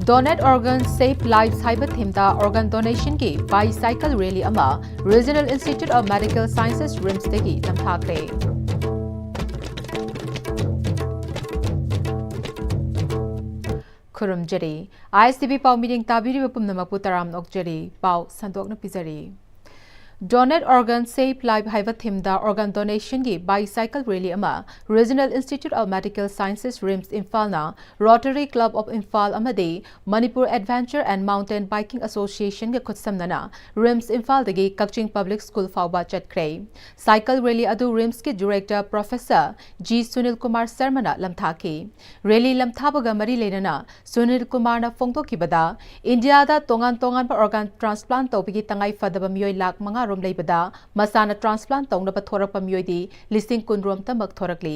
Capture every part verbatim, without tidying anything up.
Donate Organ Save Lives ꯍꯥꯏꯕ themeꯗ organ donationꯒꯤ bicycle rally ꯑꯃ Regional Institute of Medical Sciences, RIMSꯇꯒꯤ ꯇꯝꯊꯥꯈ꯭ꯔꯦ꯫ ꯈꯨꯔꯨꯝꯖꯔꯤ꯫ ISTV ꯄꯥꯎ ꯃꯤꯠꯌꯦꯡ ꯇꯥꯕꯤꯔꯤꯕ ꯄꯨꯝꯅꯃꯛꯄꯨ ꯇꯔꯥꯝꯅ ꯑꯣꯛꯆꯔꯤ꯫ ꯄꯥꯎ ꯁꯟꯗꯣꯛꯅ ꯄꯤꯖꯔꯤ꯫ Donate Organ Save Life ꯍꯥꯏꯕ themeꯗ organ donationꯒꯤ bicycle rally ꯑꯃ Regional Institute of Medical Sciences, RIMS ꯏꯝꯐꯥꯜꯅ Rotary Club of Imphal ꯑꯃꯗꯤ Manipur Adventure and Mountain Biking Associationꯒ ꯈꯨꯠꯁꯝꯅꯅ RIMS ꯏꯝꯐꯥꯜꯗꯒꯤ ꯀꯛꯆꯤꯡ Public School ꯐꯥꯎꯕ ꯆꯠꯈ꯭ꯔꯦ꯫ Cycle rally ꯑꯗꯨ RIMSꯀꯤ Director Professor G Sunil Kumar ꯁꯔꯃꯅ ꯂꯝꯊꯥꯈꯤ꯫ Rally ꯂꯝꯊꯥꯕꯒ ꯃꯔꯤ ꯂꯩꯅꯅ ꯁꯨꯅꯤꯜ ꯀꯨꯃꯥꯔꯅ ꯐꯣꯡꯗꯣꯛꯈꯤꯕꯗ, ꯏꯟꯗꯤꯌꯥꯗ ꯇꯣꯉꯥꯟ ꯇꯣꯉꯥꯟꯕ organ transplant ꯇꯧꯕꯒꯤ ꯇꯉꯥꯏ ꯐꯗꯕ ꯃꯤꯑꯣꯏ ꯂꯥꯈ ꯃꯉꯥ ꯔꯣꯝ ꯂꯩꯕꯗ ꯃꯁꯥꯅ transplant ꯇꯧꯅꯕ ꯊꯣꯔꯛꯄ ꯃꯤꯑꯣꯏꯗꯤ ꯂꯤꯁꯤꯡ ꯀꯨꯟ ꯔꯣꯝꯇꯃꯛ ꯊꯣꯔꯛꯂꯤ꯫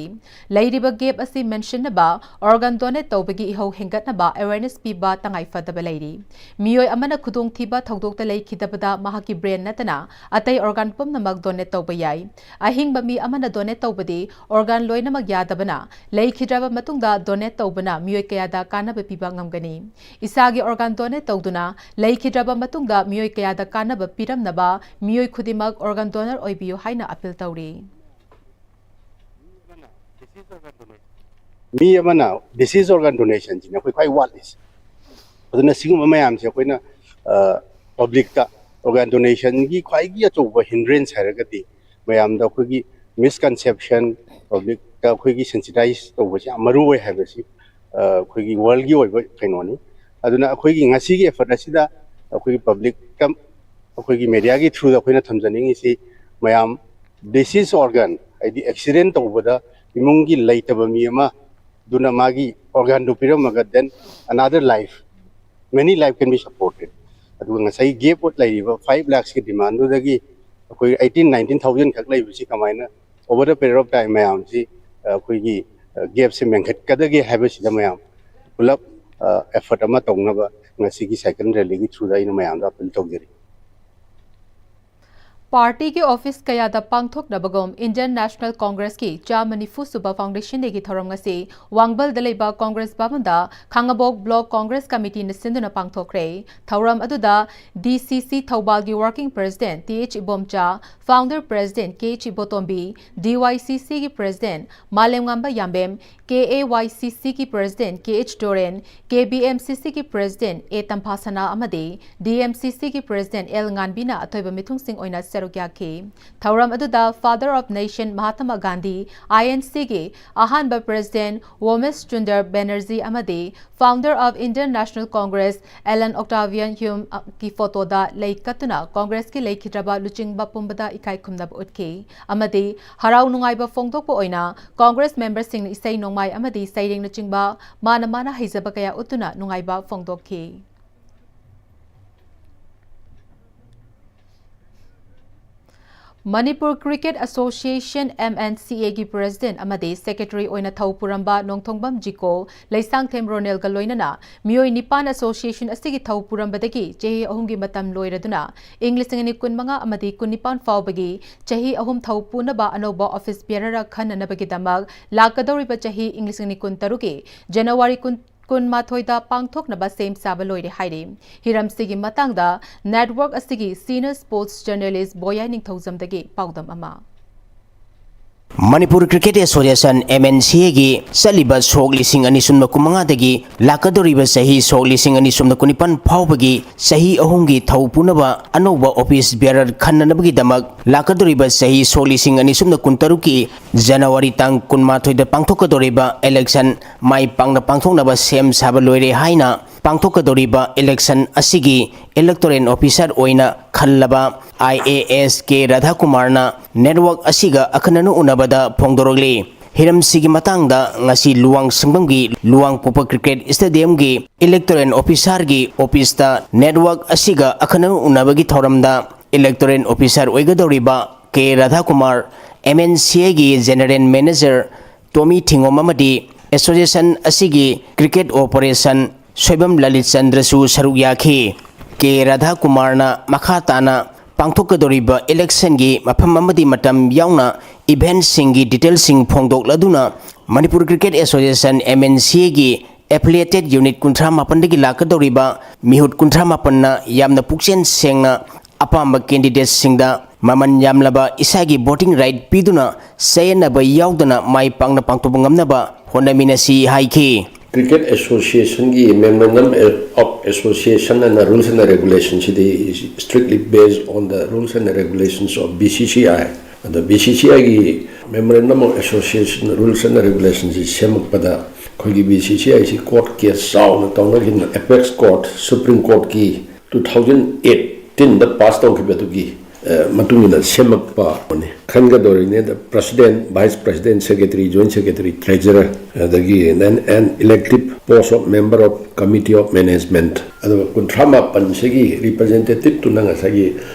ꯂꯩꯔꯤꯕ gap ꯑꯁꯤ ꯃꯦꯟꯁꯤꯟꯅꯕ, organ donate ꯇꯧꯕꯒꯤ ꯏꯍꯧ ꯍꯦꯟꯒꯠꯅꯕ awareness ꯄꯤꯕ ꯇꯉꯥꯏ ꯐꯗꯕ ꯂꯩꯔꯤ꯫ ꯃꯤꯑꯣꯏ ꯑꯃꯅ ꯈꯨꯗꯣꯡꯊꯤꯕ ꯊꯧꯗꯣꯛꯇ ꯂꯩꯈꯤꯗꯕꯗ ꯃꯍꯥꯛꯀꯤ brain ꯅꯠꯇꯅ ꯑꯇꯩ organ ꯄꯨꯝꯅꯃꯛ donate ꯇꯧꯕ ꯌꯥꯏ꯫ ꯑꯍꯤꯡꯕ ꯃꯤ ꯑꯃꯅ donate ꯇꯧꯕꯗꯤ organ ꯂꯣꯏꯅꯃꯛ ꯌꯥꯗꯕꯅ, ꯂꯩꯈꯤꯗ꯭ꯔꯕ ꯃꯇꯨꯡꯗ donate ꯇꯧꯕꯅ ꯃꯤꯑꯣꯏ ꯀꯌꯥꯗ ꯀꯥꯟꯅꯕ ꯄꯤꯕ ꯉꯝꯒꯅꯤ꯫ ꯏꯁꯥꯒꯤ organ donate ꯇꯧꯗꯨꯅ ꯂꯩꯈꯤꯗ꯭ꯔꯕ ꯃꯇꯨꯡꯗ ꯃꯤꯑꯣꯏ ꯀꯌꯥꯗ ꯀꯥꯟꯅꯕ ꯄꯤꯔꯝꯅꯕ ꯃꯤꯑꯣꯏ ꯈꯨꯗꯤꯡꯃꯛ organ donor ꯑꯣꯏꯕꯤꯌꯨ ꯍꯥꯏꯅ appeal ꯇꯧꯔꯤ꯫ ꯃꯤ ꯑꯃꯅ deceased organ donationꯁꯤꯅ ꯑꯩꯈꯣꯏ ꯈ꯭ꯋꯥꯏ ꯋꯥꯠꯂꯤꯁꯦ꯫ ꯑꯗꯨꯅ ꯁꯤꯒꯨꯝꯕ ꯃꯌꯥꯝꯁꯦ ꯑꯩꯈꯣꯏꯅ publicꯇ organ donationꯒꯤ ꯈ꯭ꯋꯥꯏꯒꯤ ꯑꯆꯧꯕ hindrance ꯍꯥꯏꯔꯒꯗꯤ ꯃꯌꯥꯝꯗ ꯑꯩꯈꯣꯏꯒꯤ misconception, publicꯇ ꯑꯩꯈꯣꯏꯒꯤ sensitize ꯇꯧꯕꯁꯦ ꯌꯥꯝ ꯃꯔꯨ ꯑꯣꯏ ꯍꯥꯏꯕꯁꯤ ꯑꯩꯈꯣꯏꯒꯤ worldꯒꯤ ꯑꯣꯏꯕ ꯀꯩꯅꯣꯅꯤ꯫ ꯑꯗꯨꯅ ꯑꯩꯈꯣꯏꯒꯤ ꯉꯁꯤꯒꯤ effort ꯑꯁꯤꯗ ꯑꯩꯈꯣꯏꯒꯤ publicꯇ ꯑꯩꯈꯣꯏꯒꯤ mediaꯒꯤ throughꯗ ꯑꯩꯈꯣꯏꯅ ꯊꯝꯖꯅꯤꯡꯉꯤꯁꯤ, ꯃꯌꯥꯝ deceased organ, ꯍꯥꯏꯗꯤ accident ꯇꯧꯕꯗ ꯏꯃꯨꯡꯒꯤ ꯂꯩꯇꯕ ꯃꯤ ꯑꯃ ꯑꯗꯨꯅ ꯃꯥꯒꯤ organꯗꯨ ꯄꯤꯔꯝꯃꯒ then another life, many life can be supported꯫ ꯑꯗꯨꯒ ꯉꯁꯥꯏ gap ꯂꯩꯔꯤꯕ five lakhsꯀꯤ demandꯗꯨꯗꯒꯤ ꯑꯩꯈꯣꯏ eighteen nineteen thousand ꯈꯛ ꯂꯩꯕꯁꯤ ꯀꯃꯥꯏꯅ over the period of time ꯃꯌꯥꯝꯁꯤ ꯑꯩꯈꯣꯏꯒꯤ gapꯁꯦ ꯃꯦꯟꯈꯠꯀꯗꯒꯦ ꯍꯥꯏꯕꯁꯤꯗ ꯃꯌꯥꯝ ꯄꯨꯂꯞ effort ꯑꯃ ꯇꯧꯅꯕ ꯉꯁꯤꯒꯤ cycle rallyꯒꯤ throughꯗ ꯑꯩꯅ ꯃꯌꯥꯝꯗ appeal ꯇꯧꯖꯔꯤ꯫ ꯄꯥꯔꯇꯤꯒꯤ ꯑꯣꯐꯤꯁ ꯀꯌꯥꯗ ꯄꯥꯡꯊꯣꯛꯅꯕꯒꯨꯝ Indian National Congressꯀꯤ ꯆꯥꯃ ꯅꯤꯐꯨ ꯁꯨꯕ Foundation Dayꯒꯤ ꯊꯧꯔꯝ ꯉꯁꯤ ꯋꯥꯡꯕꯜꯗ ꯂꯩꯕ Congress ꯚꯕꯟꯗ ꯈꯥꯉꯕꯣꯛ Block Congress Committeeꯅ ꯁꯤꯟꯗꯨꯅ ꯄꯥꯡꯊꯣꯛꯈ꯭ꯔꯦ꯫ ꯊꯧꯔꯝ ꯑꯗꯨꯗ D C C ꯊꯧꯕꯥꯜꯒꯤ Working President T H Ibomcha, Founder President K H Ibotombi, D Y C Cꯒꯤ President ꯃꯥꯂꯦꯝꯉꯥꯝꯕ ꯌꯥꯝꯕꯦꯝ, K A Y C Cꯒꯤ President K H ꯗꯣꯔꯦꯟ, K B M C Cꯒꯤ President A ꯇꯝꯐꯥꯁꯅꯥ ꯑꯃꯗꯤ D M C Cꯒꯤ President L ꯉꯥꯟꯕꯤꯅ ꯑꯊꯣꯏꯕ ꯃꯤꯊꯨꯡꯁꯤꯡ ꯑꯣꯏꯅ ꯁꯔꯨꯛ ꯌꯥꯈꯤ꯫ ꯊꯧꯔꯝ ꯑꯗꯨꯗ Father of Nation Mahatma Gandhi, I N Cꯒꯤ ꯑꯍꯥꯟꯕ President ꯋꯣꯃꯦꯁ ꯆꯨꯟꯗꯔ Banerjee ꯑꯃꯗꯤ Founder of Indian National Congress Alan Octavian Humeꯒꯤ ꯐꯣꯇꯣꯗ ꯂꯩ ꯀꯠꯇꯨꯅ ꯀꯣꯡꯒ꯭ꯔꯦꯁꯀꯤ ꯂꯩꯈꯤꯗ꯭ꯔꯕ ꯂꯨꯆꯤꯡꯕ ꯄꯨꯝꯕꯗ ꯏꯀꯥꯏ ꯈꯨꯝꯅꯕ ꯎꯠꯈꯤ ꯑꯃꯗꯤ ꯍꯔꯥꯎ ꯅꯨꯡꯉꯥꯏꯕ ꯐꯣꯡꯗꯣꯛꯄ ꯑꯣꯏꯅ ꯀꯣꯡꯒ꯭ꯔꯦꯁ ꯃꯦꯝꯕꯔꯁꯤꯡꯅ ꯏꯁꯩ ꯅꯣꯡꯃꯥꯏ ꯑꯃꯗꯤ ꯁꯩꯔꯦꯡꯅꯆꯤꯡꯕ ꯃꯥꯅ ꯃꯥꯅ ꯍꯩꯖꯕ ꯀꯌꯥ ꯎꯠꯇꯨꯅ ꯅꯨꯡꯉꯥꯏꯕ ꯐꯣꯡꯗꯣꯛꯈꯤ꯫ Manipur cricket association, M N C Aꯒꯤ President ꯑꯃꯗꯤ Secretary ꯑꯣꯏꯅ ꯊꯧ ꯄꯨꯔꯝꯕ ꯅꯣꯡꯊꯣꯡꯕꯝ ꯖꯤꯀꯣ, ꯂꯩꯁꯥꯡꯊꯦꯝ ꯔꯣꯅꯦꯜꯒ ꯂꯣꯏꯅꯅ ꯃꯤꯑꯣꯏ ꯅꯤꯄꯥꯟ ꯑꯦꯁꯣꯁꯤꯌꯦꯁꯟ ꯑꯁꯤꯒꯤ ꯊꯧ ꯄꯨꯔꯝꯕꯗꯒꯤ ꯆꯍꯤ ꯑꯍꯨꯝꯒꯤ ꯃꯇꯝ ꯂꯣꯏꯔꯗꯨꯅ ꯏꯪ ꯂꯤꯁꯤꯡ ꯑꯅꯤ ꯀꯨꯟꯃꯉꯥ ꯑꯃꯗꯤ ꯀꯨꯟꯅꯤꯄꯥꯟ ꯐꯥꯎꯕꯒꯤ ꯆꯍꯤ ꯑꯍꯨꯝ ꯊꯧ ꯄꯨꯅꯕ ꯑꯅꯧꯕ office bearerꯔ ꯈꯟꯅꯅꯕꯒꯤꯗꯃꯛ ꯂꯥꯛꯀꯗꯧꯔꯤꯕ ꯆꯍꯤ ꯏꯪ ꯂꯤꯁꯤꯡ ꯑꯅꯤ ꯀꯨꯟꯇꯔꯨꯛꯀꯤ ꯖꯅꯋꯥꯔꯤ ꯀꯨꯟ, ꯀꯨꯟꯃꯥꯊꯣꯏꯗ ꯄꯥꯡꯊꯣꯛꯅꯕ ꯁꯦꯝ ꯁꯥꯕ ꯂꯣꯏꯔꯦ ꯍꯥꯏꯔꯤ꯫ ꯍꯤꯔꯝꯁꯤꯒꯤ ꯃꯇꯥꯡꯗ network ꯑꯁꯤꯒꯤ senior sports journalist ꯕꯣꯌꯥꯏ ꯅꯤꯡꯊꯧꯖꯝꯗꯒꯤ ꯄꯥꯎꯗꯝ ꯑꯃ꯫ Manipur cricket association, M N C Aꯒꯤ ꯆꯠꯂꯤꯕ ꯁꯣꯛ ꯂꯤꯁꯤꯡ ꯑꯅꯤ ꯁꯨꯞꯅ ꯀꯨꯟꯃꯉꯥꯗꯒꯤ ꯂꯥꯛꯀꯗꯧꯔꯤꯕ ꯆꯍꯤ ꯁꯣꯛ ꯂꯤꯁꯤꯡ ꯑꯅꯤ ꯁꯨꯞꯅ ꯀꯨꯟꯅꯤꯄꯥꯟ ꯐꯥꯎꯕꯒꯤ ꯆꯍꯤ ꯑꯍꯨꯝꯒꯤ ꯊꯧ ꯄꯨꯅꯕ ꯑꯅꯧꯕ office bearer ꯈꯟꯅꯅꯕꯒꯤꯗꯃꯛ ꯂꯥꯛꯀꯗꯧꯔꯤꯕ ꯆꯍꯤ ꯁꯣꯛ ꯂꯤꯁꯤꯡ ꯑꯅꯤ ꯁꯨꯞꯅ ꯀꯨꯟꯇꯔꯨꯛꯀꯤ ꯖꯅꯋꯥꯔꯤ ꯇꯥꯡ ꯀꯨꯟꯃꯥꯊꯣꯏꯗ ꯄꯥꯡꯊꯣꯛꯀꯗꯧꯔꯤꯕ election ꯃꯥꯏ ꯄꯥꯛꯅ ꯄꯥꯡꯊꯣꯛꯅꯕ ꯁꯦꯝ ꯁꯥꯕ ꯂꯣꯏꯔꯦ ꯍꯥꯏꯅ ꯄꯥꯡꯊꯣꯛꯀꯗꯧꯔꯤꯕ election ꯑꯁꯤꯒꯤ electoral officer ꯑꯣꯏꯅ ꯈꯜꯂꯕ I A S K ꯔꯥꯙꯥꯀꯨꯃꯥꯔꯅ network ꯑꯁꯤꯒ ꯑꯈꯟꯅꯅ ꯎꯅꯕꯗ ꯐꯣꯡꯗꯣꯔꯛꯂꯤ꯫ ꯍꯤꯔꯝꯁꯤꯒꯤ ꯃꯇꯥꯡꯗ ꯉꯁꯤ ꯂꯨꯋꯥꯡ ꯁꯪꯕꯝꯒꯤ ꯂꯨꯋꯥꯡꯄꯣꯛꯄ cricket stadiumꯒꯤ electoral officerꯒꯤ officeꯇ network ꯑꯁꯤꯒ ꯑꯈꯟꯅꯅ ꯎꯅꯕꯒꯤ ꯊꯧꯔꯝꯗ electoral officer ꯑꯣꯏꯒꯗꯧꯔꯤꯕ K ꯔꯥꯙꯥꯀꯨꯃꯥꯔ, M N C Aꯒꯤ general manager ꯇꯣꯃꯤ ꯊꯤꯉꯣꯝ ꯑꯃꯗꯤ association ꯑꯁꯤꯒꯤ cricket operation ꯁꯣꯏꯕꯝ ꯂꯂꯤꯠ ꯆꯟꯗ꯭ꯔꯁꯨ ꯁꯔꯨꯛ ꯌꯥꯈꯤ꯫ K ꯔꯥꯙꯥꯀꯨꯃꯥꯔꯅ ꯃꯈꯥ ꯇꯥꯅ ꯄꯥꯡꯊꯣꯛꯀꯗꯧꯔꯤꯕ ꯏꯂꯦꯛꯁꯟꯒꯤ ꯃꯐꯝ ꯑꯃꯗꯤ ꯃꯇꯝ ꯌꯥꯎꯅ ꯏꯚꯦꯟꯠꯁꯤꯡꯒꯤ ꯗꯤꯇꯦꯜꯁꯤꯡ ꯐꯣꯡꯗꯣꯛꯂꯗꯨꯅ ꯃꯅꯤꯄꯨꯔ ꯀ꯭ꯔꯤꯀꯦꯠ ꯑꯦꯁꯣꯁꯤꯌꯦꯁꯟ, MNCA, ꯒꯤ ꯑꯦꯐꯤꯂꯤꯌꯦꯇꯦꯗ ꯌꯨꯅꯤꯠ ꯀꯨꯟꯊ꯭ꯔꯥ ꯃꯥꯄꯟꯗꯒꯤ ꯂꯥꯛꯀꯗꯧꯔꯤꯕ ꯃꯤꯍꯨꯠ ꯀꯨꯟꯊ꯭ꯔꯥ ꯃꯥꯄꯟꯅ ꯌꯥꯝꯅ ꯄꯨꯛꯆꯦꯜ ꯁꯦꯡꯅ ꯑꯄꯥꯝꯕ ꯀꯦꯟꯗꯤꯗꯦꯠꯁꯤꯡꯗ ꯃꯃꯜ ꯌꯥꯝꯂꯕ ꯏꯁꯥꯒꯤ ꯚꯣꯇꯤꯡ ꯔꯥꯏꯠ ꯄꯤꯗꯨꯅ ꯆꯌꯦꯠꯅꯕ ꯌꯥꯎꯗꯅ ꯃꯥꯏ ꯄꯥꯛꯅ ꯄꯥꯡꯊꯣꯛꯄ ꯉꯝꯅꯕ ꯍꯣꯠꯅꯃꯤꯟꯅꯁꯤ ꯍꯥꯏꯈꯤ꯫ Cricket Association ꯒꯤ Memorandum of Association and Rules and Regulation CD strictly based on the rules and regulations of BCCI꯫ ꯑꯗꯣ BCCI ꯒꯤ Memorandum of Association Rules and Regulation ꯁꯤ ꯁꯦꯝꯃꯛꯄꯗ ꯑꯩꯈꯣꯏꯒꯤ BCCI ꯁꯤ court case ꯆꯥꯎꯅ ꯇꯧꯅꯈꯤꯗꯅ Apex Court, Supreme Court ꯀꯤ two thousand eighteen ꯗ pass ꯇꯧꯈꯤꯕꯗꯨꯒꯤ, ꯑ, ꯃꯇꯨꯡ ꯏꯟꯅ ꯁꯦꯝꯃꯛꯄꯅꯤ꯫ ꯈꯟꯒꯗꯧꯔꯤꯅꯦ꯫ The President, Vice President, Secretary, Joint Secretary, Treasurer, ꯑꯗꯒꯤ then an elective post of member of Committee of Management꯫ ꯑꯗꯨꯒ ꯀꯨꯟꯊ꯭ꯔꯥ ꯃꯥꯄꯟꯁꯤꯒꯤ representative ꯇꯨꯅ ꯉꯁꯥꯏꯒꯤ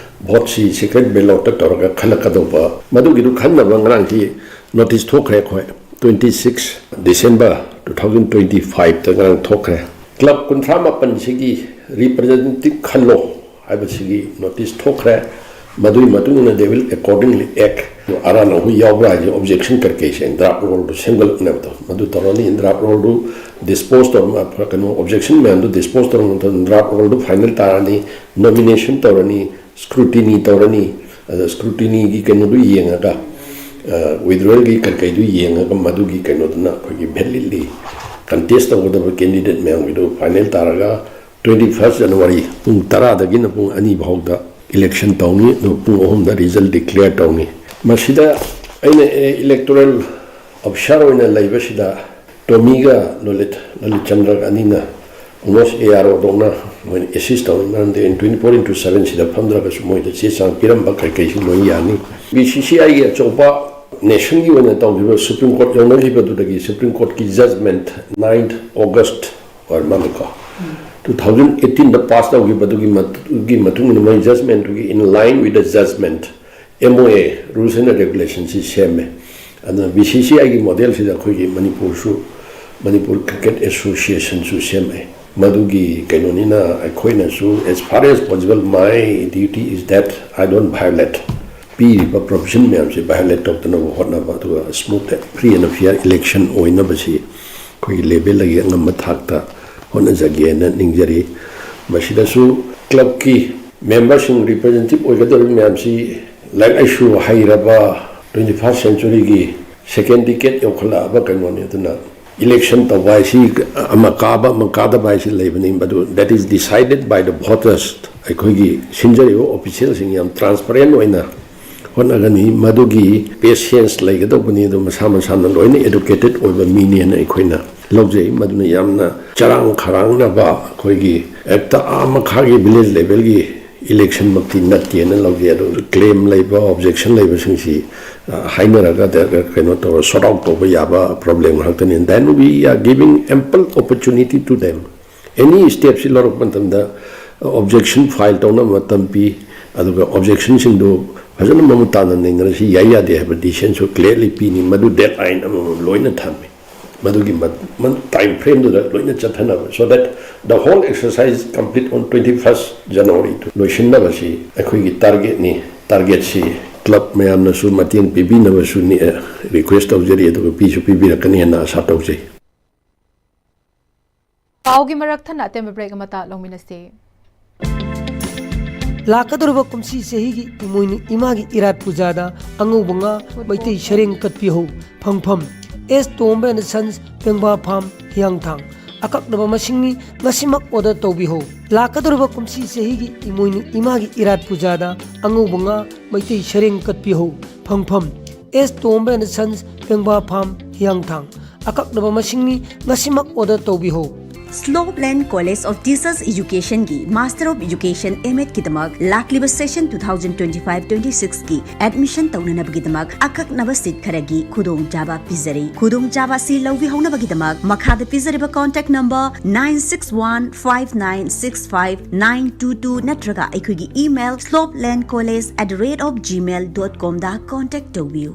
vote ꯁꯤ secret ballot ꯇ ꯇꯧꯔꯒ ꯈꯜꯂꯛꯀꯗꯧꯕ, ꯃꯗꯨꯒꯤꯗꯨ ꯈꯟꯅꯕ ꯉꯔꯥꯡꯁꯤ notice ꯊꯣꯛꯈ꯭ꯔꯦ ꯑꯩꯈꯣꯏ꯫ Twenty six December two thousand twenty five ꯇ ꯉꯔꯥꯡ ꯊꯣꯛꯈ꯭ꯔꯦ꯫ Club ꯀꯨꯟꯊ꯭ꯔꯥ ꯃꯥꯄꯟꯁꯤꯒꯤ representative ꯈꯜꯂꯣ ꯍꯥꯏꯕꯁꯤꯒꯤ notice ꯊꯣꯛꯈ꯭ꯔꯦ꯫ ꯃꯗꯨꯒꯤ ꯃꯇꯨꯡ ꯏꯟꯅ they will accordingly act꯫ ꯑꯔꯥꯟ ꯑꯍꯣꯏ ꯌꯥꯎꯕ꯭ꯔꯥ ꯍꯥꯏꯁꯦ objection ꯀꯔꯤ ꯀꯔꯤꯁꯦ draft roll ꯗꯨ ꯁꯦꯝꯒꯠꯂꯛꯅꯕꯗꯣ ꯃꯗꯨ ꯇꯧꯔꯅꯤ꯫ Draft roll ꯗꯨ dispose ꯇꯧꯔ, ꯀꯩꯅꯣ, objection ꯃꯌꯥꯝꯗꯨ dispose ꯇꯧꯔꯕ ꯃꯇꯨꯡꯗ draft roll ꯗꯨ final ꯇꯥꯔꯅꯤ, nomination ꯇꯧꯔꯅꯤ, scrutiny ꯇꯧꯔꯅꯤ꯫ ꯑꯗ scrutiny ꯒꯤ ꯀꯩꯅꯣꯗꯨ ꯌꯦꯡꯉꯒ, ꯑ, withdrawal ꯒꯤ ꯀꯩꯀꯩꯗꯨ ꯌꯦꯡꯉꯒ ꯃꯗꯨꯒꯤ ꯀꯩꯅꯣꯗꯨꯅ ꯑꯩꯈꯣꯏꯒꯤ validly contest ꯇꯧꯒꯗꯕ candidate ꯃꯌꯥꯝꯒꯤꯗꯨ final ꯇꯥꯔꯒ twenty first January ꯄꯨꯡ ꯇꯔꯥꯗꯒꯤꯅ ꯄꯨꯡ ꯑꯅꯤ ꯐꯥꯎꯗ election ꯇꯧꯅꯤ꯫ ꯑꯗꯨ ꯄꯨꯡ ꯑꯍꯨꯝꯗ result declare ꯇꯧꯅꯤ꯫ ꯃꯁꯤꯗ ꯑꯩꯅ, ꯑꯦ, electoral officer ꯑꯣꯏꯅ ꯂꯩꯕꯁꯤꯗ ꯇꯣꯃꯤꯒ ꯂꯂꯤꯠ, ꯂꯂꯤꯠ ꯆꯟꯗ꯭ꯔꯒ ꯑꯅꯤꯅ almost ARO ꯗꯧꯅ ꯃꯣꯏꯅ assist ꯇꯧꯏ꯫ ꯃꯔꯝꯗꯤ ꯑꯩꯅ twenty four into seven ꯁꯤꯗ ꯐꯝꯗ꯭ꯔꯒꯁꯨ ꯃꯣꯏꯗ ꯆꯦ ꯆꯥꯡ ꯄꯤꯔꯝꯕ ꯀꯩꯀꯩꯁꯨ ꯂꯣꯏ ꯌꯥꯅꯤ꯫ BCCI ꯒꯤ ꯑꯆꯧꯕ nation ꯒꯤ ꯑꯣꯏꯅ ꯇꯧꯈꯤꯕ Supreme Court ꯌꯧꯅꯈꯤꯕꯗꯨꯗꯒꯤ Supreme Court ꯀꯤ judgment ninth August ꯑꯣꯏꯔ ꯃꯥꯜꯂꯦꯀꯣ, two thousand eighteen ꯗ pass ꯇꯧꯈꯤꯕꯗꯨꯒꯤ ꯃꯇꯨꯡ ꯏꯟꯅ ꯃꯣꯏ judgment ꯇꯨꯒꯤ in line with the judgment MOA, rules and regulation ꯁꯤ ꯁꯦꯝꯃꯦ꯫ ꯑꯗꯨꯅ BCCI ꯒꯤ model ꯁꯤꯗ ꯑꯩꯈꯣꯏꯒꯤ ꯃꯅꯤꯄꯨꯔꯁꯨ, ꯃꯅꯤꯄꯨꯔ Cricket Association ꯁꯨ ꯁꯦꯝꯃꯦ꯫ ꯃꯗꯨꯒꯤ ꯀꯩꯅꯣꯅꯤꯅ ꯑꯩꯈꯣꯏꯅꯁꯨ, as far as possible, my duty is that I don't violate, ꯄꯤꯔꯤꯕ provision ꯃꯌꯥꯝꯁꯦ violate ꯇꯧꯗꯅꯕ ꯍꯣꯠꯅꯕ, ꯑꯗꯨꯒ smooth, free and fair election ꯑꯣꯏꯅꯕꯁꯤ ꯑꯩꯈꯣꯏꯒꯤ levelꯗꯒꯤ ꯑꯉꯝꯕ ꯊꯥꯛꯇ ꯍꯣꯠꯅꯖꯒꯦꯅ ꯅꯤꯡꯖꯔꯤ꯫ ꯃꯁꯤꯗꯁꯨ clubꯀꯤ memberꯁꯤꯡ representative ꯑꯣꯏꯒꯗꯧꯔꯤꯕ ꯃꯌꯥꯝꯁꯤ ꯂꯥꯏꯔꯤꯛ ꯂꯥꯏꯁꯨ ꯍꯩꯔꯕ twenty first centuryꯒꯤ second decade ꯌꯧꯈꯠꯂꯛꯑꯕ ꯀꯩꯅꯣꯅꯤ꯫ ꯑꯗꯨꯅ election ꯇꯧꯕ ꯍꯥꯏꯁꯤ ꯑꯃ ꯀꯥꯕ ꯑꯃ ꯀꯥꯗꯕ ꯍꯥꯏꯁꯤ ꯂꯩꯕꯅꯤ, ꯃꯗꯨ that is decided by the voters꯫ ꯑꯩꯈꯣꯏꯒꯤ ꯁꯤꯟꯖꯔꯤꯕ officialꯁꯤꯡ ꯌꯥꯝ transparent ꯑꯣꯏꯅ ꯍꯣꯠꯅꯒꯅꯤ꯫ ꯃꯗꯨꯒꯤ patience ꯂꯩꯒꯗꯧꯕꯅꯤ꯫ ꯑꯗꯨ ꯃꯁꯥ ꯃꯁꯥꯅ ꯂꯣꯏꯅ educated ꯑꯣꯏꯕ ꯃꯤꯅꯦꯅ ꯑꯩꯈꯣꯏꯅ ꯂꯧꯖꯩ꯫ ꯃꯗꯨꯅ ꯌꯥꯝꯅ ꯆꯔꯥꯡ ꯈꯔꯥꯡꯅꯕ, ꯑꯩꯈꯣꯏꯒꯤ ꯍꯦꯛꯇ ꯑꯥ ꯃꯈꯥꯒꯤ village levelꯒꯤ electionꯃꯛꯇꯤ ꯅꯠꯇꯦꯅ ꯂꯧꯖꯩ꯫ ꯑꯗꯨ claim ꯂꯩꯕ, objection ꯂꯩꯕꯁꯤꯡꯁꯤ, ꯑ, ꯍꯥꯏꯅꯔꯒ ꯗ-, ꯀꯩꯅꯣ ꯇꯧꯔ sort out ꯇꯧꯕ ꯌꯥꯕ problem ꯉꯥꯛꯇꯅꯤ꯫ Then we are giving ample opportunity to them. Any stepꯁꯤ ꯂꯧꯔꯛꯄ ꯃꯇꯝꯗ objection file ꯇꯧꯅꯕ ꯃꯇꯝ ꯄꯤ, ꯑꯗꯨꯒ objectionꯁꯤꯡꯗꯨ ꯐꯖꯅ ꯃꯃꯨꯠ ꯇꯥꯅ ꯅꯩꯅꯔꯁꯤ, ꯌꯥꯏ ꯌꯥꯗꯦ ꯍꯥꯏꯕ decisionꯁꯨ clearly ꯄꯤꯅꯤ꯫ ꯃꯗꯨ deadline ꯑꯃꯃꯝ ꯂꯣꯏꯅ ꯊꯝꯃꯤ꯫ ꯃꯗꯨꯒꯤ ꯃ-, ꯃ-, time frameꯗꯨꯗ ꯂꯣꯏꯅ ꯆꯠꯊꯅꯕ, so that the whole exercise complete on twenty first January ꯗꯨ ꯂꯣꯏꯁꯤꯟꯅꯕꯁꯤ ꯑꯩꯈꯣꯏꯒꯤ targetꯅꯤ꯫ Targetꯁꯤ club ꯃꯌꯥꯝꯅꯁꯨ ꯃꯇꯦꯡ ꯄꯤꯕꯤꯅꯕꯁꯨ ꯅꯤ-, request ꯇꯧꯖꯔꯤ, ꯑꯗꯨꯒ ꯄꯤꯁꯨ ꯄꯤꯕꯤꯔꯛꯀꯅꯤ ꯍꯥꯏꯅ ꯑꯥꯁꯥ ꯇꯧꯖꯩ꯫ ꯄꯥꯎꯒꯤ ꯃꯔꯛ ꯊꯠꯅ ꯑꯇꯦꯟꯕ break ꯑꯃꯇ ꯂꯧꯃꯤꯟꯅꯁꯤ꯫ ꯂꯥꯛꯀꯗꯧꯔꯤꯕ ꯀꯨꯝꯁꯤ ꯆꯍꯤꯒꯤ ꯏꯃꯣꯏꯅꯨ ꯏꯃꯥꯒꯤ ꯏꯔꯥꯠ ꯄꯨꯖꯥꯗ ꯑꯉꯧꯕ ꯉꯥ, ꯃꯩꯇꯩ ꯁꯔꯦꯡ ꯀꯠꯄꯤꯍꯧ꯫ ꯐꯪꯐꯝ: ꯑꯦꯁ ꯇꯣꯝꯕ and Sons, ꯄꯦꯡꯕꯥ ꯐꯥꯝ, ꯍꯤꯌꯥꯡꯊꯥꯡ꯫ ꯑꯀꯛꯅꯕ ꯃꯁꯤꯡꯅꯤ, ꯉꯁꯤꯃꯛ order ꯇꯧꯕꯤꯍꯧ꯫ ꯂꯥꯛꯀꯗꯧꯔꯤꯕ ꯀꯨꯝꯁꯤ ꯆꯍꯤꯒꯤ ꯏꯃꯣꯏꯅꯨ ꯏꯃꯥꯒꯤ ꯏꯔꯥꯠ ꯄꯨꯖꯥꯗ ꯑꯉꯧꯕ ꯉꯥ, ꯃꯩꯇꯩ ꯁꯔꯦꯡ ꯀꯠꯄꯤꯍꯧ꯫ ꯐꯪꯐꯝ: ꯑꯦꯁ ꯇꯣꯝꯕ and Sons, ꯄꯦꯡꯕꯥ ꯐꯥꯝ, ꯍꯤꯌꯥꯡꯊꯥꯡ꯫ ꯑꯀꯛꯅꯕ ꯃꯁꯤꯡꯅꯤ, ꯉꯁꯤꯃꯛ order ꯇꯧꯕꯤꯍꯧ꯫ Slopeland College of Teachers Educationꯒꯤ Master of Education M.Ed ꯀꯤꯗꯃꯛ ꯂꯥꯛꯂꯤꯕ session two thousand twenty five twenty sixꯀꯤ admission ꯇꯧꯅꯅꯕꯒꯤꯗꯃꯛ ꯑꯀꯛꯅꯕ seat ꯈꯔꯒꯤ ꯈꯨꯗꯣꯡꯆꯥꯕ ꯄꯤꯖꯔꯤ꯫ ꯈꯨꯗꯣꯡꯆꯥꯕ ꯑꯁꯤ ꯂꯧꯕꯤꯍꯧꯅꯕꯒꯤꯗꯃꯛ ꯃꯈꯥꯗ ꯄꯤꯖꯔꯤꯕ contact number nine six one five nine six five nine two two ꯅꯠꯇ꯭ꯔꯒ ꯑꯩꯈꯣꯏꯒꯤ email slopelandcollege at the rate of gmail dot comꯗ contact ꯇꯧꯕꯤꯌꯨ꯫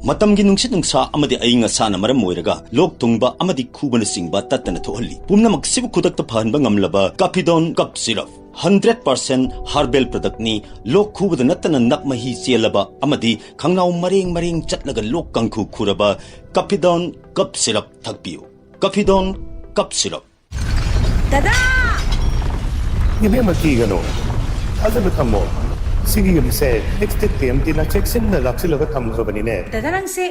ꯃꯇꯝꯒꯤ ꯅꯨꯡꯁꯤꯠ ꯅꯨꯡꯁꯥ ꯑꯃꯗꯤ ꯑꯏꯪ ꯑꯁꯥꯅ ꯃꯔꯝ ꯑꯣꯏꯔꯒ ꯂꯣꯛ ꯊꯨꯡꯕ ꯑꯃꯗꯤ ꯈꯨꯕꯅꯆꯤꯡꯕ ꯇꯠꯇꯅ ꯊꯣꯛꯍꯜꯂꯤ꯫ ꯄꯨꯝꯅꯃꯛꯁꯤꯕꯨ ꯈꯨꯗꯛꯇ ꯐꯍꯟꯕ ꯉꯝꯂꯕ Cappidone Cough Syrup, hundred percent herbal product ꯅꯤ꯫ ꯂꯣꯛ ꯈꯨꯕꯗ ꯅꯠꯇꯅ ꯅꯞ ꯃꯍꯤ ꯆꯦꯜꯂꯕ ꯑꯃꯗꯤ ꯈꯪꯅꯥꯎ ꯃꯔꯦꯡ ꯃꯔꯦꯡ ꯆꯠꯂꯒ ꯂꯣꯛ ꯀꯥꯡꯈꯨ ꯈꯨꯔꯕ Cappidone Cough Syrup ꯊꯛꯄꯤꯌꯨ꯫ Cappidone Cough Syrup꯫ ꯗꯗꯥ! ꯏꯕꯦꯝꯃ, ꯀꯤꯒꯅꯨ꯫ ꯊꯥꯖꯕ ꯊꯝꯃꯣ꯫ ꯁꯤꯒꯤ ꯌꯨꯝꯁꯦ ꯑꯦꯛꯁꯇꯦꯛ ꯇꯤ ꯑꯦꯝ ꯇꯤꯅ ꯆꯦꯛꯁꯤꯟꯅ ꯂꯥꯛꯁꯤꯜꯂꯒ ꯊꯝꯈ꯭ꯔꯕꯅꯤꯅꯦ꯫ ꯗꯗꯥ, ꯅꯪꯁꯦ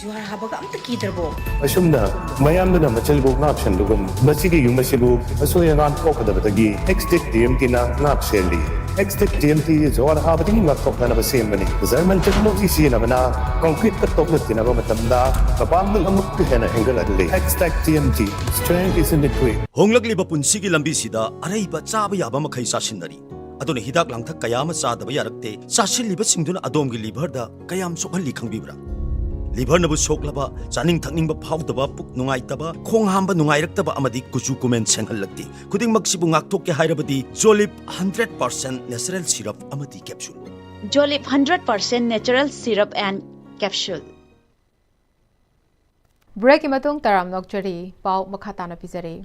ꯖꯨꯍꯥꯔ ꯍꯥꯕꯒ ꯑꯝꯇ ꯀꯤꯗ꯭ꯔꯕꯣ? ꯑꯁꯨꯝꯅ ꯃꯌꯥꯝꯗꯨꯅ ꯃꯆꯜꯕꯨ ꯉꯥꯛ ꯁꯦꯟꯕꯒꯨꯝ, ꯃꯁꯤꯒꯤ ꯌꯨꯝ ꯑꯁꯤꯕꯨ ꯑꯁꯣꯏ ꯑꯉꯥꯝ ꯊꯣꯛꯀꯗꯕꯗꯒꯤ ꯑꯦꯛꯁꯇꯦꯛ ꯇꯤ ꯑꯦꯝ ꯇꯤꯅ ꯉꯥꯛ ꯁꯦꯜꯂꯤ꯫ ꯑꯦꯛꯁꯇꯦꯛ ꯇꯤ ꯑꯦꯝ ꯇꯤ ꯖꯨꯍꯥꯔ ꯍꯥꯕꯗꯒꯤ ꯉꯥꯛꯊꯣꯛꯅꯅꯕ ꯁꯦꯝꯕꯅꯤ꯫ ꯖꯔꯃꯟ ꯇꯦꯛꯅꯣꯂꯣꯖꯤ ꯁꯤꯖꯤꯟꯅꯕꯅ ꯀꯪꯀ꯭ꯔꯤꯠꯀ ꯇꯣꯛꯅ ꯇꯤꯟꯅꯕ ꯃꯇꯝꯗ ꯃꯄꯥꯡꯒꯜ ꯑꯃꯨꯛꯀ ꯍꯦꯟꯅ ꯍꯦꯟꯒꯠꯍꯜꯂꯤ꯫ ꯑꯦꯛꯁꯇꯦꯛ T M T, strength is in the grip. ꯍꯣꯡꯂꯛꯂꯤꯕ ꯄꯨꯟꯁꯤꯒꯤ ꯂꯝꯕꯤꯁꯤꯗ ꯑꯔꯩꯕ ꯆꯥꯕ ꯌꯥꯕ ꯃꯈꯩ ꯆꯥꯁꯤꯟꯅꯔꯤ꯫ ꯑꯗꯨꯅ ꯍꯤꯗꯥꯛ ꯂꯥꯡꯊꯛ ꯀꯌꯥ ꯑꯃ ꯆꯥꯗꯕ ꯌꯥꯔꯛꯇꯦ꯫ ꯆꯥꯁꯤꯜꯂꯤꯕꯁꯤꯡꯗꯨꯅ ꯑꯗꯣꯝꯒꯤ ꯂꯤꯚꯔꯗ ꯀꯌꯥꯝ ꯁꯣꯛꯍꯜꯂꯤ ꯈꯪꯕꯤꯕ꯭ꯔꯥ? ꯂꯤꯚꯔꯅꯕꯨ ꯁꯣꯛꯂꯕ, ꯆꯥꯅꯤꯡ ꯊꯛꯅꯤꯡꯕ ꯐꯥꯎꯗꯕ, ꯄꯨꯛ ꯅꯨꯡꯉꯥꯏꯇꯕ, ꯈꯣꯡ ꯍꯥꯝꯕ ꯅꯨꯡꯉꯥꯏꯔꯛꯇꯕ ꯑꯃꯗꯤ ꯀꯨꯆꯨ ꯀꯨꯃꯦꯟ ꯁꯦꯡꯍꯜꯂꯛꯇꯦ꯫ ꯈꯨꯗꯤꯡꯃꯛꯁꯤꯕꯨ ꯉꯥꯛꯊꯣꯛꯀꯦ ꯍꯥꯏꯔꯕꯗꯤ Jolib hundred percent natural syrup ꯑꯃꯗꯤ capsule꯫ Jolib hundred percent natural syrup and capsule꯫ ꯕ꯭ꯔꯦꯛꯀꯤ ꯃꯇꯨꯡ ꯇꯔꯥꯝ ꯅꯣꯛꯆꯔꯤ꯫ ꯄꯥꯎ ꯃꯈꯥ ꯇꯥꯅ ꯄꯤꯖꯔꯤ꯫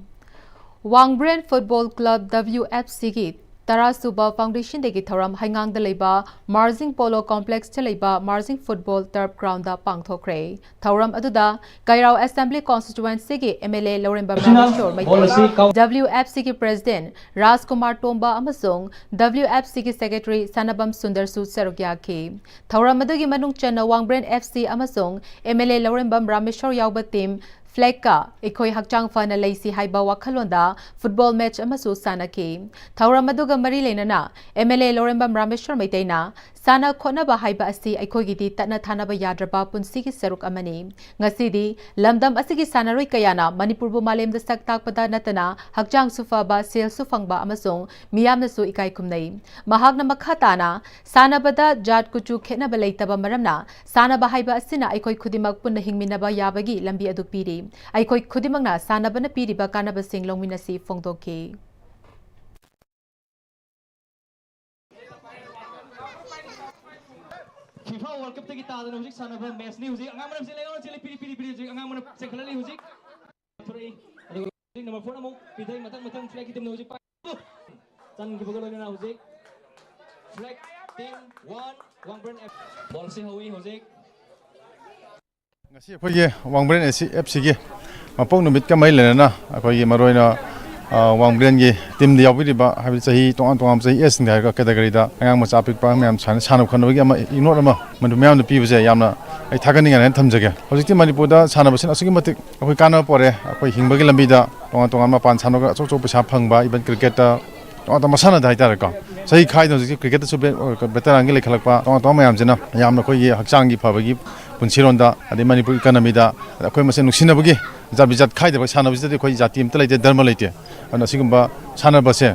Wangbren football club, W F ꯁꯤꯒꯤ ꯇꯔꯥ ꯁꯨꯕ foundation dayꯒꯤ ꯊꯧꯔꯝ ꯍꯩꯉꯥꯡꯗ ꯂꯩꯕ ꯃꯥꯔꯖꯤꯡ ꯄꯣꯂꯣ ꯀꯣꯝꯄ꯭ꯂꯦꯛꯁꯇ ꯂꯩꯕ ꯃꯥꯔꯖꯤꯡ ꯐꯨꯠꯕꯣꯜ ꯇꯔꯐ ꯒ꯭ꯔꯥꯎꯟꯗ ꯄꯥꯡꯊꯣꯛꯈ꯭ꯔꯦ꯫ ꯊꯧꯔꯝ ꯑꯗꯨꯗ ꯀꯩꯔꯥꯎ ꯑꯦꯁꯦꯝꯕ꯭ꯂꯤ ꯀꯣꯟꯁꯇꯤꯇ꯭ꯋꯦꯟꯁꯤꯒꯤ M L A Lourembam Rameshwor Meitei, W F ꯁꯤꯒꯤ ꯄ꯭ꯔꯦꯁꯤꯗꯦꯟꯠ ꯔꯥꯖꯀꯨꯃꯥꯔ ꯇꯣꯝꯕ ꯑꯃꯁꯨꯡ ꯗꯕ꯭ꯂꯤꯎ ꯑꯦꯐ ꯁꯤꯒꯤ ꯁꯦꯀ꯭ꯔꯦꯇꯔꯤ ꯁꯅꯥꯕꯝ ꯁꯨꯟꯗꯔꯁꯨ ꯁꯔꯨꯛ ꯌꯥꯈꯤ꯫ ꯊꯧꯔꯝ ꯑꯗꯨꯒꯤ ꯃꯅꯨꯡ ꯆꯟꯅ ꯋꯥꯡꯕ꯭ꯔꯦꯟ ꯑꯦꯐ ꯁꯤ ꯑꯃꯁꯨꯡ M L A Lourembam Rameshwor ꯌꯥꯎꯕ ꯇꯤꯝ ꯐ꯭ꯂꯦꯒꯀ "ꯑꯩꯈꯣꯏ ꯍꯛꯆꯥꯡ ꯐꯅ ꯂꯩꯁꯤ" ꯍꯥꯏꯕ ꯋꯥꯈꯜꯂꯣꯟꯗ ꯐꯨꯠꯕꯣꯜ ꯃꯦꯆ ꯑꯃꯁꯨ ꯁꯥꯟꯅꯈꯤ꯫ ꯊꯧꯔꯝ ꯑꯗꯨꯒ ꯃꯔꯤ ꯂꯩꯅꯅ M L A Lourembam Rameshwor ꯃꯩꯇꯩꯅ, "ꯁꯥꯟꯅ ꯈꯣꯠꯅꯕ ꯍꯥꯏꯕ ꯑꯁꯤ ꯑꯩꯈꯣꯏꯒꯤꯗꯤ ꯇꯠꯅ ꯊꯥꯅꯕ ꯌꯥꯗ꯭ꯔꯕ ꯄꯨꯟꯁꯤꯒꯤ ꯁꯔꯨꯛ ꯑꯃꯅꯤ꯫ ꯉꯁꯤꯗꯤ ꯂꯝꯗꯝ ꯑꯁꯤꯒꯤ ꯁꯥꯟꯅꯔꯣꯏ ꯀꯌꯥꯅ ꯃꯅꯤꯄꯨꯔꯕꯨ ꯃꯥꯂꯦꯝꯗ ꯁꯛ ꯇꯥꯛꯄꯗ ꯅꯠꯇꯅ ꯍꯛꯆꯥꯡꯁꯨ ꯐꯕ, ꯁꯦꯜꯁꯨ ꯐꯪꯕ ꯑꯃꯁꯨꯡ ꯃꯤꯌꯥꯝꯅꯁꯨ ꯏꯀꯥꯏ ꯈꯨꯝꯅꯩ꯫" ꯃꯍꯥꯛꯅ ꯃꯈꯥ ꯇꯥꯅ, "ꯁꯥꯟꯅꯕꯗ ꯖꯥꯠ ꯀꯨꯆꯨ ꯈꯦꯠꯅꯕ ꯂꯩꯇꯕ ꯃꯔꯝꯅ ꯁꯥꯟꯅꯕ ꯍꯥꯏꯕ ꯑꯁꯤꯅ ꯑꯩꯈꯣꯏ ꯈꯨꯗꯤꯡꯃꯛ ꯄꯨꯟꯅ ꯍꯤꯡꯃꯤꯟꯅꯕ ꯌꯥꯕꯒꯤ ꯂꯝꯕꯤ ꯑꯗꯨ ꯄꯤꯔꯤ꯫ ꯑꯩꯈꯣꯏ ꯈꯨꯗꯤꯡꯃꯛꯅ ꯁꯥꯟꯅꯕꯅ ꯄꯤꯔꯤꯕ ꯀꯥꯟꯅꯕꯁꯤꯡ ꯂꯧꯃꯤꯟꯅꯁꯤ" ꯐꯣꯡꯗꯣꯛꯈꯤ꯫ FIFA World Cup ꯇꯒꯤ ꯇꯥꯗꯅ ꯍꯧꯖꯤꯛ ꯁꯥꯟꯅꯕ match ꯅꯤ꯫ ꯍꯧꯖꯤꯛ ꯑꯉꯥꯡꯕꯅ ꯍꯧꯖꯤꯛ ꯂꯩꯉꯥꯎꯅ ꯆꯦꯜꯂꯤ, ꯄꯤꯔꯤ, ꯄꯤꯔꯤ, ꯄꯤꯔꯤ꯫ ꯍꯧꯖꯤꯛ ꯑꯉꯥꯡꯕꯅ ꯆꯦꯟꯈꯠꯂꯛꯂꯤ꯫ ꯍꯧꯖꯤꯛ ꯊꯣꯔꯛꯏ꯫ ꯑꯗꯨꯒ ꯍꯧꯖꯤꯛ number four ꯑꯃꯨꯛ ꯄꯤꯊꯩ꯫ ꯃꯊꯪ ꯃꯊꯪ flag ꯀꯤ team ꯅ ꯍꯧꯖꯤꯛ ꯄꯥꯏ-, ꯆꯟꯈꯤꯕꯒ ꯂꯣꯏꯅꯅ ꯍꯧꯖꯤꯛ flag team one, Wangbren F꯫ Ball ꯁꯤ ꯍꯧꯏ ꯍꯧꯖꯤꯛ꯫ ꯉꯁꯤ ꯑꯩꯈꯣꯏꯒꯤ ꯋꯥꯡꯕ꯭ꯔꯦꯟ ꯑꯦꯁ ꯁꯤ ꯑꯦꯐ ꯁꯤꯒꯤ ꯃꯄꯣꯛ ꯅꯨꯃꯤꯠꯀ ꯃꯔꯤ ꯂꯩꯅꯅ ꯑꯩꯈꯣꯏꯒꯤ ꯃꯔꯨꯑꯣꯏꯅ, ꯑ, ꯋꯥꯡꯕ꯭ꯔꯦꯟꯒꯤ team ꯗ ꯌꯥꯎꯕꯤꯔꯤꯕ, ꯍꯥꯏꯕꯗꯤ ꯆꯍꯤ ꯇꯣꯉꯥꯟ ꯇꯣꯉꯥꯟꯕ, ꯆꯍꯤ age ꯁꯤꯡꯗ ꯍꯥꯏꯔꯒ category ꯗ ꯑꯉꯥꯡ ꯃꯆꯥ ꯑꯄꯤꯛꯄ ꯃꯌꯥꯝ ꯁꯥꯟꯅ-, ꯁꯥꯟꯅ ꯈꯣꯠꯅꯕꯒꯤ ꯑꯃ ꯏꯅꯣꯠ ꯑꯃ ꯃꯗꯨ ꯃꯌꯥꯝꯗ ꯄꯤꯕꯁꯦ ꯌꯥꯝꯅ ꯑꯩ ꯊꯥꯒꯠꯅꯤꯡꯉꯥꯏꯅ ꯊꯝꯖꯒꯦ꯫ ꯍꯧꯖꯤꯛꯇꯤ ꯃꯅꯤꯄꯨꯔꯗ ꯁꯥꯟꯅꯕꯁꯤꯅ ꯑꯁꯨꯛꯀꯤ ꯃꯇꯤꯛ ꯑꯩꯈꯣꯏ ꯀꯥꯟꯅꯕ ꯄꯣꯔꯛꯑꯦ꯫ ꯑꯩꯈꯣꯏ ꯍꯤꯡꯕꯒꯤ ꯂꯝꯕꯤꯗ ꯇꯣꯉꯥꯟ ꯇꯣꯉꯥꯟꯕ ꯃꯄꯥꯟ ꯁꯥꯟꯅꯔꯒ ꯑꯆꯧ ꯑꯆꯧꯕ ꯄꯩꯁꯥ ꯐꯪꯕ, even cricket ꯇ ꯇꯣꯉꯥꯟ ꯇꯣꯉꯥꯟꯕ ꯃꯁꯥꯟꯅꯗ ꯍꯥꯏꯇꯥꯔꯦꯀꯣ, ꯆꯍꯤ ꯈꯥꯏꯗꯅ ꯍꯧꯖꯤꯛꯇꯤ cricket ꯇꯁꯨ ꯕꯦ-, veteran ꯒꯤ ꯂꯩꯈꯠꯂꯛꯄ, ꯇꯣꯉꯥꯟ ꯇꯣꯉꯥꯟꯕ ꯃꯌꯥꯝꯁꯤꯅ ꯌꯥꯝꯅ ꯑꯩꯈꯣꯏꯒꯤ ꯍꯛꯆꯥꯡꯒꯤ ꯐꯕꯒꯤ ꯄꯨꯟꯁꯤꯔꯣꯟꯗ, ꯑꯗꯩ ꯃꯅꯤꯄꯨꯔ economy ꯗ, ꯑꯗ ꯑꯩꯈꯣꯏ ꯃꯁꯦꯟ ꯅꯨꯡꯁꯤꯅꯕꯒꯤ, ꯖꯥꯠ ꯕꯤꯖꯥꯠ ꯈꯥꯏꯗꯕ ꯁꯥꯟꯅꯕꯁꯤꯗꯗꯤ ꯑꯩꯈꯣꯏ ꯖꯥꯇꯤ ꯑꯝꯇ ꯂꯩꯇꯦ, ꯙꯔꯃ ꯂꯩꯇꯦ꯫ ꯑꯗꯨꯅ ꯑꯁꯤꯒꯨꯝꯕ ꯁꯥꯟꯅꯕꯁꯦ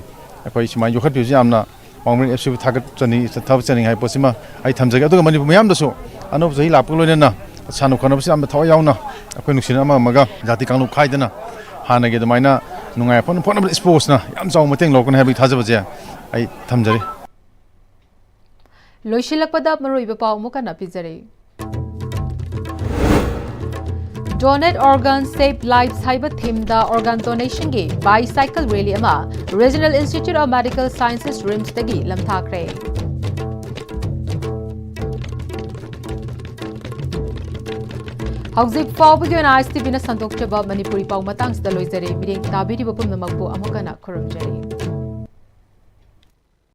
ꯑꯩꯈꯣꯏ ꯁꯨꯃꯥꯏꯅ ꯌꯣꯛꯈꯠꯄꯤꯕꯁꯤ ꯌꯥꯝꯅ ꯋꯥꯡꯕ꯭ꯔꯦꯟ ꯑꯦꯐ ꯁꯤꯕꯨ ꯊꯥꯒꯠꯆꯅꯤꯡ-, ꯊꯥꯒꯠꯆꯅꯤꯡꯉꯤ ꯍꯥꯏꯕ ꯄꯣꯠꯁꯤꯃ ꯑꯩ ꯊꯝꯖꯒꯦ꯫ ꯑꯗꯨꯒ ꯃꯅꯤꯄꯨꯔ ꯃꯤꯌꯥꯝꯗꯁꯨ ꯑꯅꯧꯕ ꯆꯍꯤ ꯂꯥꯛꯄꯒ ꯂꯣꯏꯅꯅ ꯁꯥꯟꯅ ꯈꯣꯠꯅꯕꯁꯤ ꯌꯥꯝꯅ ꯊꯋꯥꯏ ꯌꯥꯎꯅ ꯑꯩꯈꯣꯏ ꯅꯨꯡꯁꯤꯅ ꯑꯃ ꯑꯃꯒ ꯖꯥꯇꯤ ꯀꯥꯡꯂꯨꯞ ꯈꯥꯏꯗꯅ ꯍꯥꯟꯅꯒꯤ ꯑꯗꯨꯃꯥꯏꯅ ꯅꯨꯡꯉꯥꯏ ꯌꯥꯏꯐꯅ ꯐꯣꯠꯅꯕꯗ sports ꯅ ꯌꯥꯝ ꯆꯥꯎꯕ ꯃꯇꯦꯡ ꯂꯧꯔꯛꯀꯅꯤ ꯍꯥꯏꯕꯒꯤ ꯊꯥꯖꯕꯁꯦ ꯑꯩ ꯊꯝꯖꯔꯤ꯫ ꯂꯣꯏꯁꯤꯜꯂꯛꯄꯗ ꯃꯔꯨꯑꯣꯏꯕ ꯄꯥꯎ ꯑꯃꯨꯛ ꯍꯟꯅ ꯄꯤꯖꯔꯤ꯫ Donate Organ, Save Lives ꯍꯥꯏꯕ theme ꯗ organ donation ꯒꯤ bicycle rally ꯑꯃ Regional Institute of Medical Sciences, RIMS ꯇꯒꯤ ꯂꯝꯊꯥꯈ꯭ꯔꯦ꯫ ꯍꯧꯖꯤꯛ ꯐꯥꯎꯕꯒꯤ ꯑꯣꯏꯅ ꯑꯥꯏ ꯑꯦꯁ ꯇꯤ ꯚꯤ ꯅ ꯁꯟꯗꯣꯛꯆꯕ ꯃꯅꯤꯄꯨꯔꯤ ꯄꯥꯎ ꯃꯇꯥꯡꯁꯤꯗ ꯂꯣꯏꯖꯔꯦ꯫ ꯃꯤꯠꯌꯦꯡ ꯇꯥꯕꯤꯔꯤꯕ ꯄꯨꯝꯅꯃꯛꯄꯨ ꯑꯃꯨꯛ ꯍꯟꯅ ꯈꯨꯔꯨꯝꯖꯔꯤ꯫